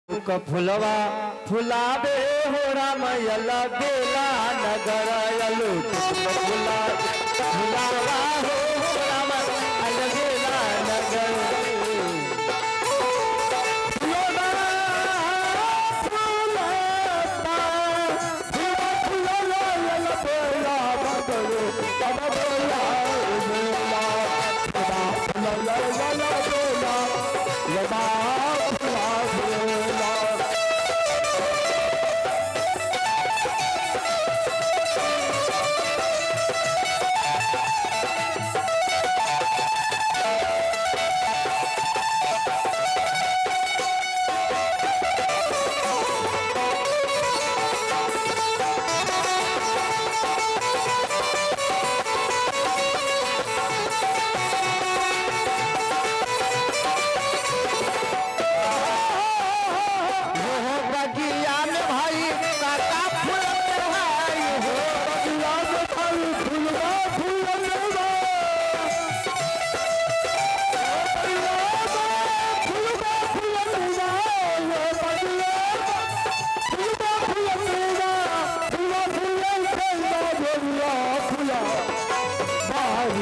फुलवा फुलावे हो राम बेला नगर अलू फुला फुलावा हो राम बेला नगर। बगिया में भाई काका फूल भाई हो, बगिया में भाई फूलवा फूलवा, फूलवा फूलवा, फूलवा फूलवा, फूलवा फूलवा फूला भाई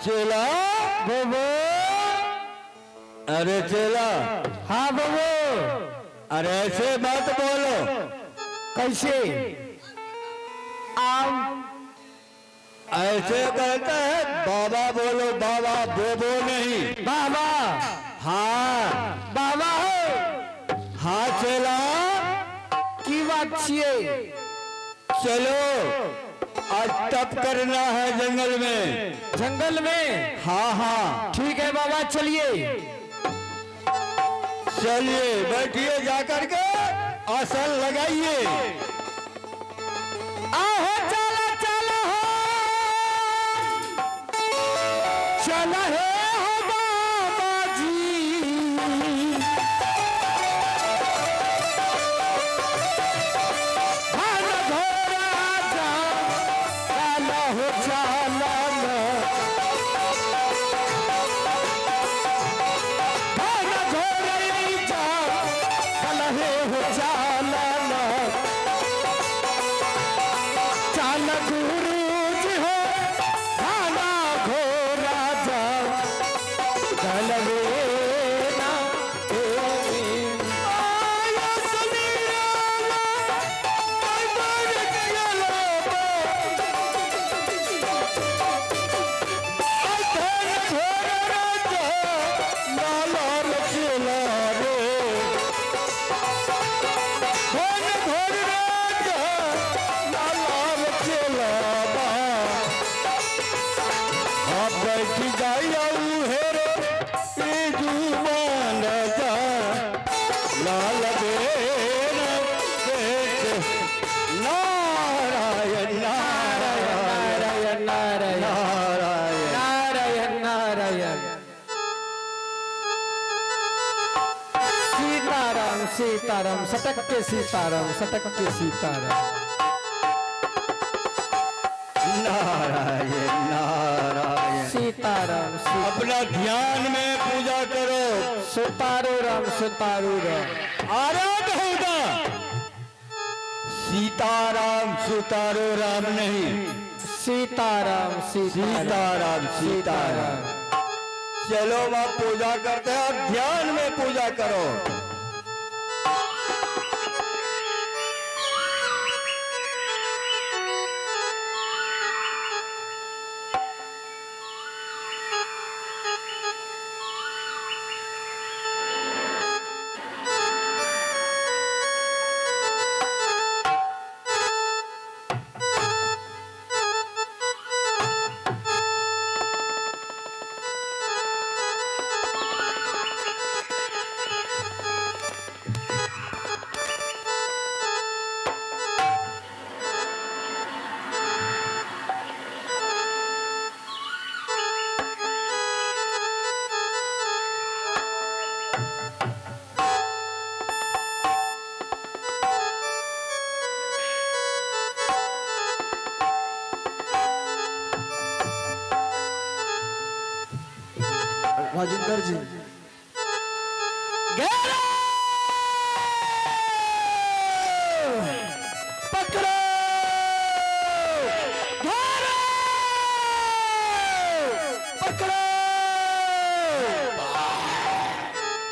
चेला बोबो। अरे चेला। हाँ बोबो। अरे ऐसे मत बोलो। कैसे? आम ऐसे कहते हैं बाबा बोलो, बाबा बोबो नहीं। बाबा। हाँ बाबा हो। हाँ चेला। की बात छिए? चलो आज तप करना है जंगल में। जंगल में? हाँ हाँ। ठीक है बाबा चलिए। चलिए बैठिए जाकर के आसन लगाइए। आहो चला चला हो, चला हे हो बाबा जी। भान घोरा जा चला हो चला, भान घोरा जा चला हे हो चला, चाल गुरु जी हो भाना घोरा जा चलवे ना। नारायण नारायण नारायण नारायण नारायण नारायण। सीताराम सीताराम सटक के सीताराम सटक के सीताराम। नारायण नारायण सीताराम। अपना ध्यान में पूजा करो। सुतारो राम सुतारो राम। आराध होगा सीताराम सुतारो राम नहीं, सीताराम सीताराम सीताराम। चलो वहाँ पूजा करते हैं और ध्यान में पूजा करो। राजेंद्र जी। पकड़ो, घेरो, पकड़ो,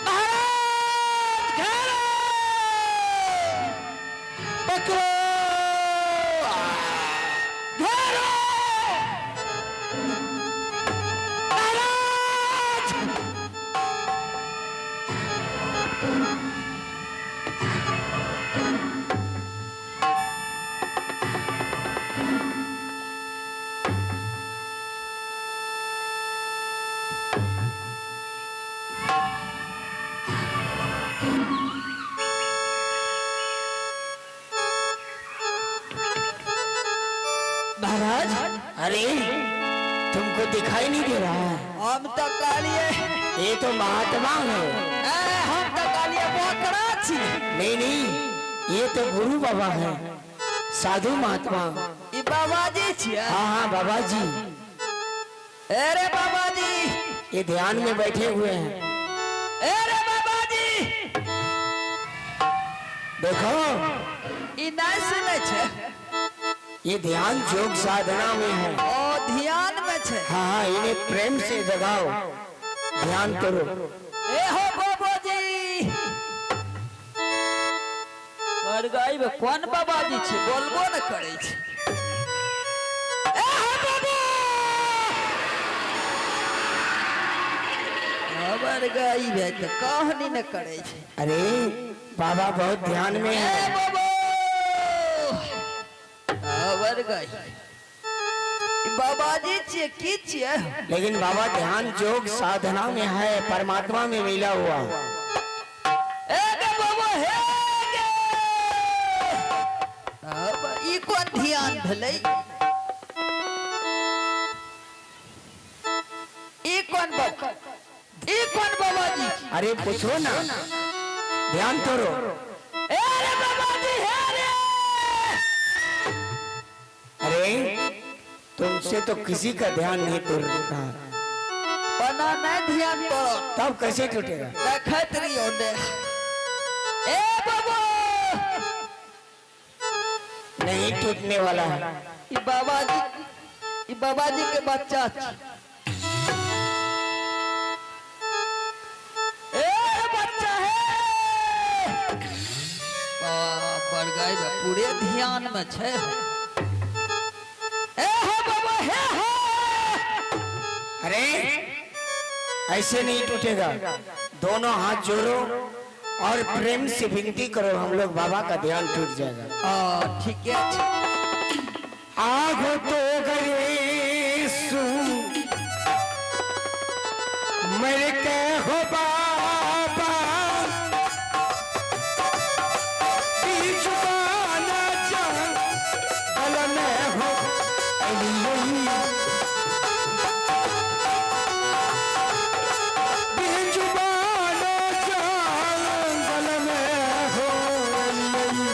महाराज घेरो, पकड़ो, घेरो, महाराज। महाराज, अरे तुमको दिखाई नहीं दे रहा है? हम तो कहलिए ये तो महात्मा है। ए, हम तो कहलिए बोकरा छी। नहीं नहीं, ये तो गुरु बाबा है, साधु महात्मा। ई बाबाजी छियै? हाँ हाँ, बाबा जी। अरे बाबाजी। ये ध्यान में बैठे हुए हैं। अरे बाबाजी। देखो। ई नहीं सुनै छै। ये ध्यान योग साधना में है। ओ ध्यान में छै। हाँ हाँ, इन्हें प्रेम से जगाओ, ध्यान करो। ए हो बाबाजी, मर गई बे, कोन बाबाजी छै, बोलबो न करै छै। ए हो बाबा, हमर गई बे तऽ कहनी न करै छै। अरे बाबा बहुत ध्यान में ए है। बाबा, हमर गई, ई बाबाजी छियै की छियै? लेकिन बाबा ध्यान योग साधना में है, परमात्मा में मिला हुआ। ए गे बाबा, हे गे, अब ई कोन ध्यान भेलै? ई कोन बाबा, ई कोन बाबाजी? अरे पूछो ना, ध्यान करो। ए रे बाबाजी, हे रे। अरे तुमसे तो किसी का ध्यान नहीं टूट रहा। बना नहीं ध्यान तोरो। तब कैसे टूटेगा? देखैत रहियो ने। ए बाबा। नहीं टूटने वाला है। ई बाबाजी, ई बाबाजी के बच्चा छी। ए बच्चा है, बाप बड़ गई बा, पूरे ध्यान में छै। ए हो बाबा, हे हो। अरे ऐसे नहीं टूटेगा, दोनों हाथ जोड़ो और प्रेम से विनती करो, हम लोग बाबा का ध्यान टूट जाएगा। आ ठीक है छै। आगो तो गए सु मर के हो बाबा, बीच बाना जंगल में हो अली, बीच बाना जंगल में हो अली,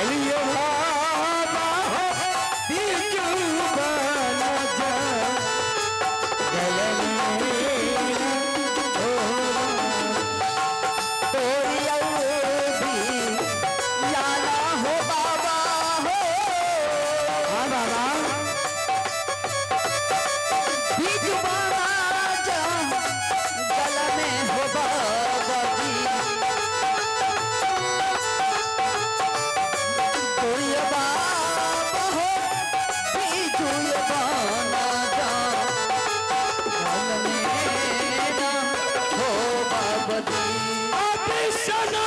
अलियो बाबा हो बीच बाना जंगल में हो। तोरी भी लाला हो बाबा हो। हाँ बाबा। बीज बाबा जंगल में हो बाबा जी, तोरी बाबा हो बीज बाना जंगल में ना हो बाबा जी। अभिसना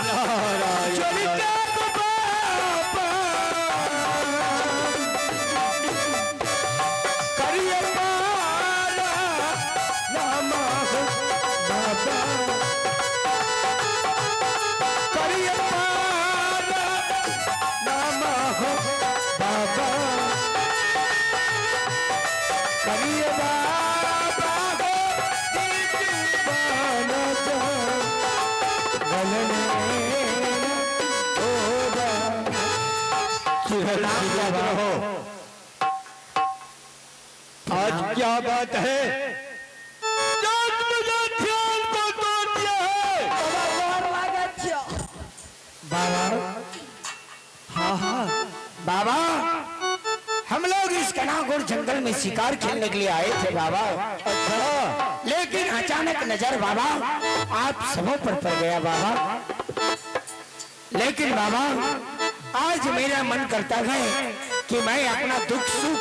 नारायण। चलिते बाबा, करिए पारा नामा हो बाबा, करिए पारा नामा हो बाबा, करिए बाबा हो बीच बाना जंगल में हो बाबा। चिरजीवित रहो। आज क्या बात है? आज मुझे ध्यान को तोड़ दिया है। बाबा, गोर लागै छियौ। बाबा। हाँ हाँ। बाबा, हम लोग इस घनाघोर जंगल में शिकार खेलने के लिए आए थे बाबा। अच्छा। लेकिन अचानक नजर बाबा आप सबों पर पड़ गया बाबा। लेकिन बाबा, आज मेरा मन करता है कि मैं अपना दुख सुख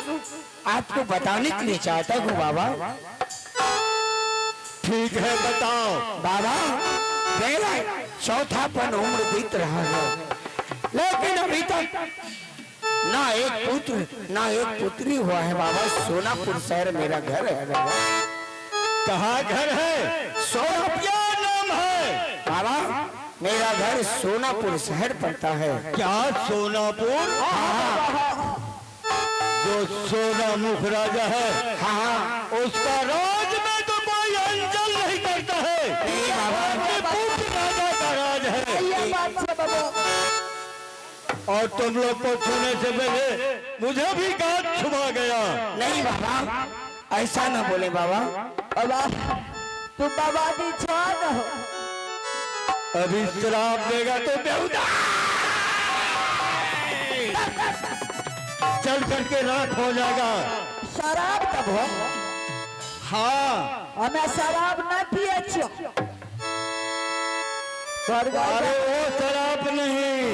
आपको बताने के लिए चाहता हूँ बाबा। ठीक है, बताओ। बाबा, मेरा चौथापन उम्र बीत रहा है, लेकिन अभी तक ना एक पुत्र ना एक पुत्री हुआ है बाबा। सोनापुर शहर मेरा घर है बाबा। कहाँ घर है? सोनापुर। क्या नाम है? बाबा, मेरा घर सोनापुर शहर पड़ता है। क्या सोनापुर? जो सोना मुख राजा है, हाँ हाँ। उसका राज में तो कोई अंचल नहीं करता है। नहीं बाबा। अपने पुत्र राजा का राज है। सही बात छै बाबा। और तुम लोग को छूने से पहले मुझे भी गांठ छुपा गया। नहीं बाबा, ऐसा ना बोले बाबा। बाबा, तू बाबाजी छह न हो। अभी शराब देगा तो बेहुदा चल करके राख हो जाएगा। शराब तब हो? हाँ। हमें शराब नहीं पिए छियो। अरे, वो शराब नहीं,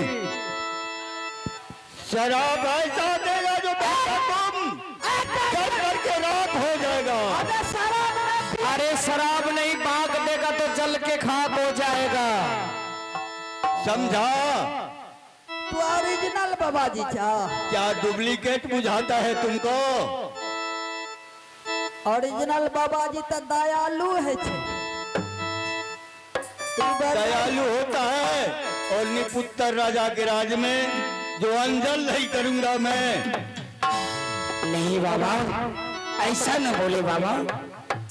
शराब ऐसा देगा जो बेटा तुम चल करके राख हो जाएगा। हमें शराब नहीं पिए। अरे, शराब नहीं, बाग देगा तो जल के खाक हो जाएगा। समझा? तू ओरिजिनल बाबाजी छा। क्या डुप्लीकेट बुझाता है तुमको? ओरिजिनल बाबाजी तो दयालु है छे। ई दयालु होता है और निपुत्र राजा के राज में जो अंजल नहीं करूंगा मैं। नहीं बाबा, ऐसा न बोले बाबा।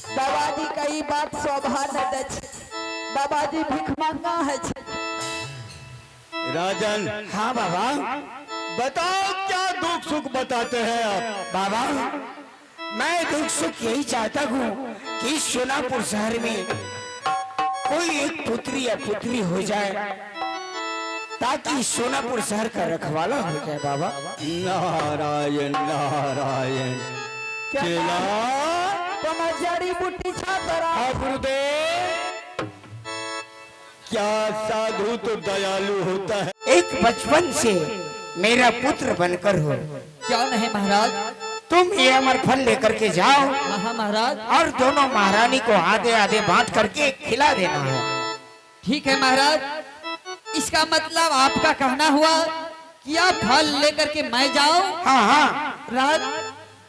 बाबाजी का ई बात शोभा न दै छै। बाबाजी भीख मांगा है छे। राजन। हाँ बाबा। बताओ, क्या दुख सुख बताते हैं आप? बाबा, मैं दुख सुख यही चाहता हूँ कि इस सोनापुर शहर में कोई एक पुत्री या पुत्री हो जाए, ताकि सोनापुर शहर का रखवाला हो जाए बाबा। नारायण नारायण, चेला। कोनो जड़ी बूटी छा तोरा? हाँ गुरुदेव। क्या साधु तो दयालु होता है। एक बचपन से मेरा पुत्र बनकर हो। क्यों नहीं महाराज। तुम ये अमर फल लेकर के जाओ हाँ हाँ महाराज। और दोनों महारानी को आधे आधे बांट करके खिला देना है। ठीक है महाराज, इसका मतलब आपका कहना हुआ कि आप फल लेकर के मैं जाऊं हाँ हाँ। राज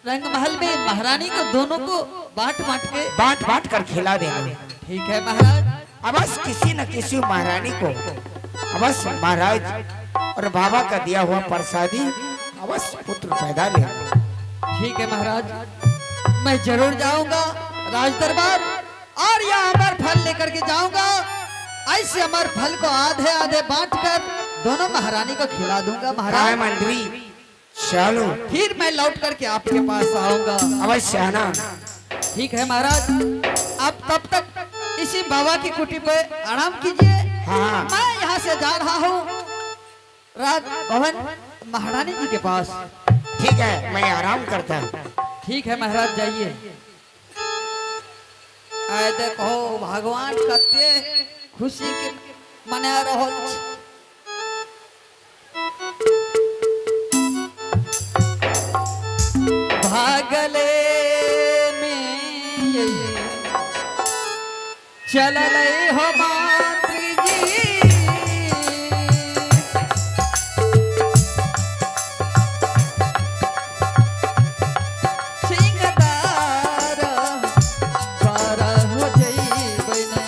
रंग महल में महारानी को दोनों को बांट बांट के बांट बांट कर खिला देना है। ठीक है महाराज। अवश्य किसी न किसी महारानी को अवश्य महाराज और बाबा का दिया हुआ प्रसादी अवश्य पुत्र पैदा ले। ठीक है महाराज, मैं जरूर जाऊंगा राज दरबार और यह अमर फल लेकर के जाऊंगा। ऐसे अमर फल को आधे आधे बांट कर दोनों महारानी को खिला दूंगा काय महाराज। मंत्री, चलो। फिर मैं लौट करके आपके पास आऊंगा। अवश्य आना। ठीक है महाराज, आप तब तक इसी बाबा की कुटी पे आराम कीजिए। हाँ। मैं यहाँ से जा रहा हूँ राज भवन महारानी जी के पास। ठीक है, मैं आराम करता हूँ। ठीक है महाराज, जाइए। आय देखो, भगवान कते खुशी के मना रहल छै। भागले में चललै हो मंत्री जी। सिंहदार पार हो जइबै ना।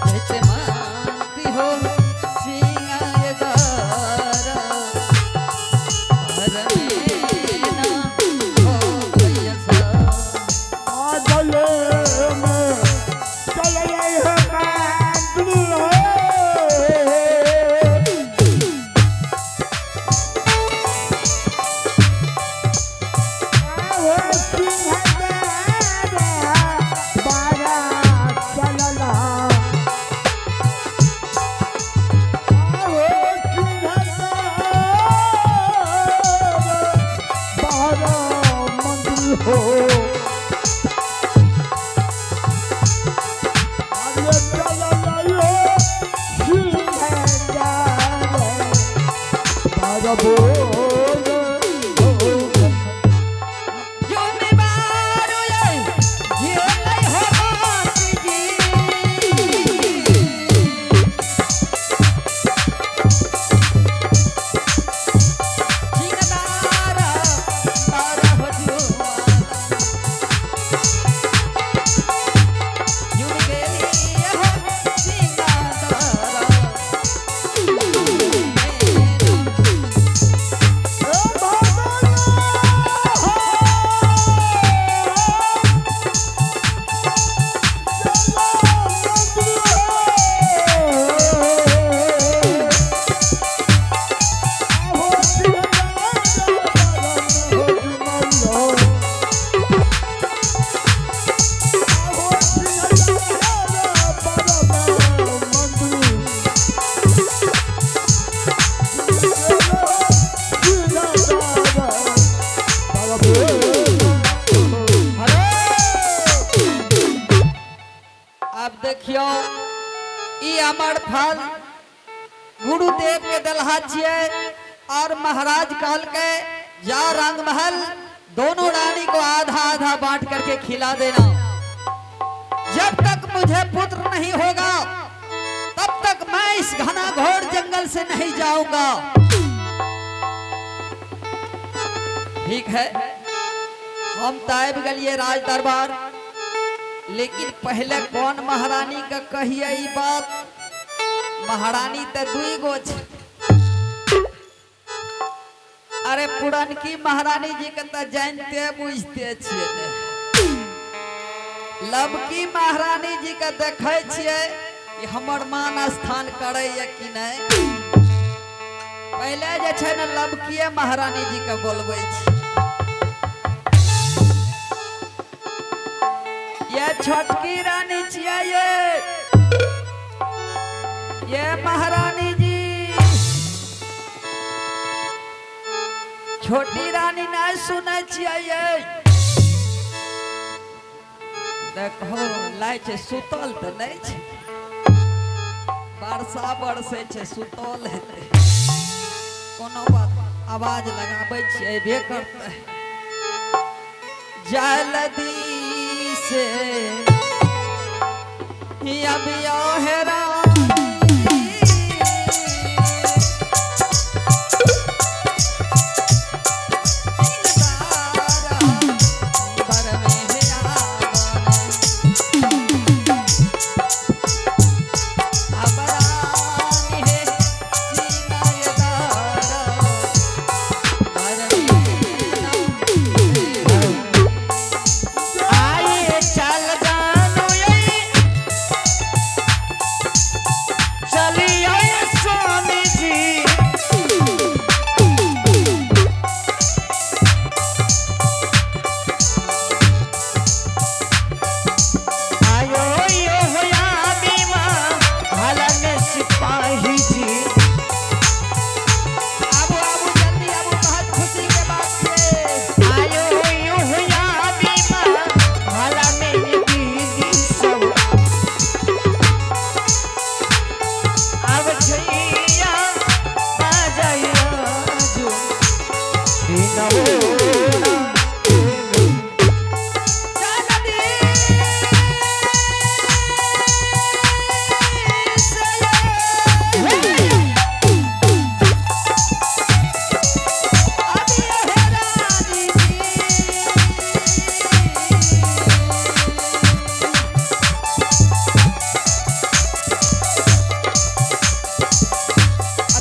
जैते मानती हो सिंहदार पार में ना हो भैया सा। आगले। जुम्मेवार ये झेलै हो बात जी। जिंगदार बार हो जुआला। जुम गेली हो सिंगादार। अब देखियो ई अमर फल गुरुदेव के दलहा छियै और महाराज कहल के जा रंग महल दोनों रानी को आधा आधा बांट करके खिला देना। जब तक मुझे पुत्र नहीं होगा तब तक मैं इस घना घोर जंगल से नहीं जाऊंगा। ठीक है, हम तो आबि गेलियै राज दरबार, लेकिन पहले कौन महारानी के कहिए ई बात? महारानी तो दुई गो छै। अरे पुरनकी महारानी जी के तो जानते बुझते छियै ने। लबकी महारानी जी के देखै छियै कि हमर मान स्थान करैया कि नहि। पहले जे छै ने लबकीए महारानी जी के बोलबै छी। ये छोटकी रानी छियै ये महारानी जी। छोटी रानी नहीं सुनै छियै ये। देखो लाइ छै सुतल तऽ नहि छै, बरसा बरसै छै सुतल हेतै। कोनो बात आवाज लगाबै छियै अयबे करतै। जल्दी से अब यो है रानी। बर में आवन। अब रानी है सिंगारदार बर में आए चल जानो ये चलिए स्वामी जी। आयो यो होया बीमा भला में सिपाही जी। आबू आबू जल्दी आबू, बहुत खुशी के बात छै। आयो यो होया बीमा भला में दीदी सब अब छैया आ जाइयो जो दिनवोना। जल्दी से अब ये है रानी जी।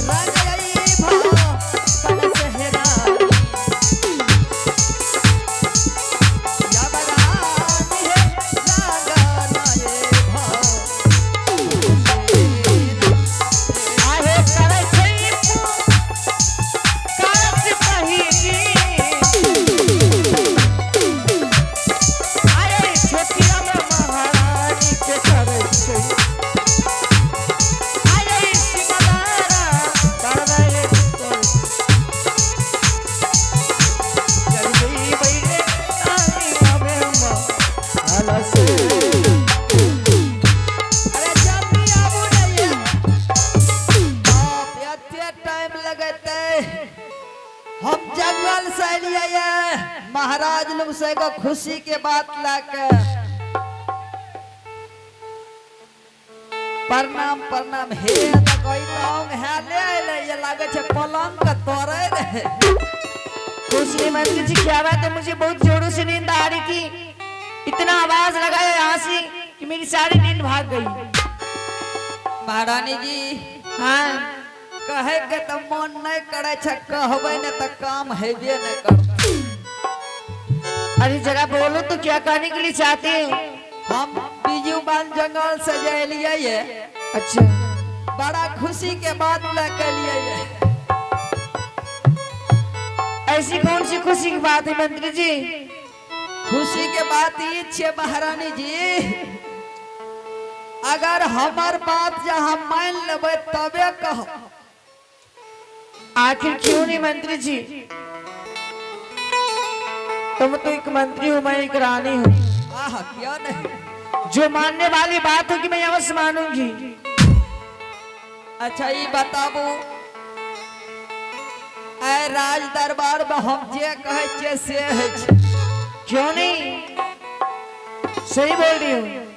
रंग आई भा बन सहरानी। कते टाइम लगेतै। हम जंगल से एलियै ये महाराज लोग से एगो खुशी के बात लाके। प्रणाम प्रणाम। हे तऽ कोई तंग है ले अइलै ये, लागे छै पलंग के तोड़े रहे। कुछ नहीं मंत्री जी, क्या बात है? मुझे बहुत जोरों से नींद आ रही थी, इतना आवाज लगाया यहाँ से कि मेरी सारी नींद भाग गई। महारानी जी। हाँ। कहे के तऽ मन नहीं करे छै, कहबै ने तऽ काम हेबे नहीं करतै। अरे जरा बोलो तो, क्या कहने के लिए चाहते हो? हम बीजू बान जंगल से जे एलियै ये। अच्छा। बड़ा खुशी के बात लेके एलियै ये। ऐसी कौन सी खुशी की बात है मंत्री जी? खुशी के बात ई छै महारानी जी, अगर हमर बात जे हम मान लेबै तबे कह। आखिर क्यों नहीं मंत्री जी? तुम तो एक मंत्री हो, मैं एक रानी हूँ। आह, क्यों नहीं। जो मानने वाली बात होगी, मैं अवश्य मानूंगी। अच्छा, ई बताबू, ऐ राज दरबार में हम जे कहै छियै से होइ छै? क्यों नहीं, सही बोल रही हूँ।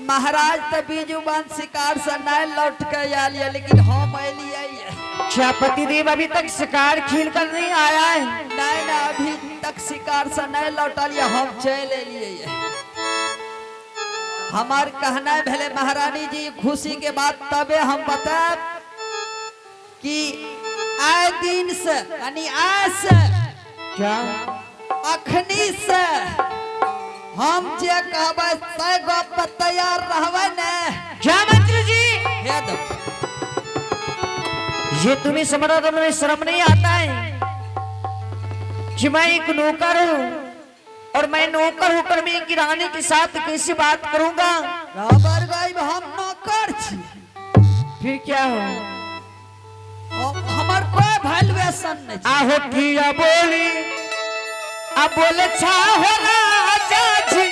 महाराज तऽ बीजू बान शिकार से नहीं लौट के आयल ये, लेकिन हम एलियै ये। क्या पतिदेव अभी तक शिकार खेल कर नहीं आया है? नहीं नहीं, अभी तक शिकार से नहीं लौटल ये, हम चलि एलियै ये। हमार कहना भेले महारानी जी, खुशी के बात तबे हम बतायब कि आए दिन से, यानी आज से, क्या? अखनी से हम जे कहबै से गप पर तैयार रहबै ने? क्या मंत्री जी? हे दो। ये तुम्हें समझ में शर्म नहीं आता है कि मैं एक नौकर हूँ और मैं नौकर होकर मैं एक रानी के साथ कैसे बात करूंगा? रबर गई, हम नौकर छी। फिर क्या हो? हमर कोई वैल्यूएशन नहीं छै। आहो किया बोली, अब बोले छा हो राजा जी।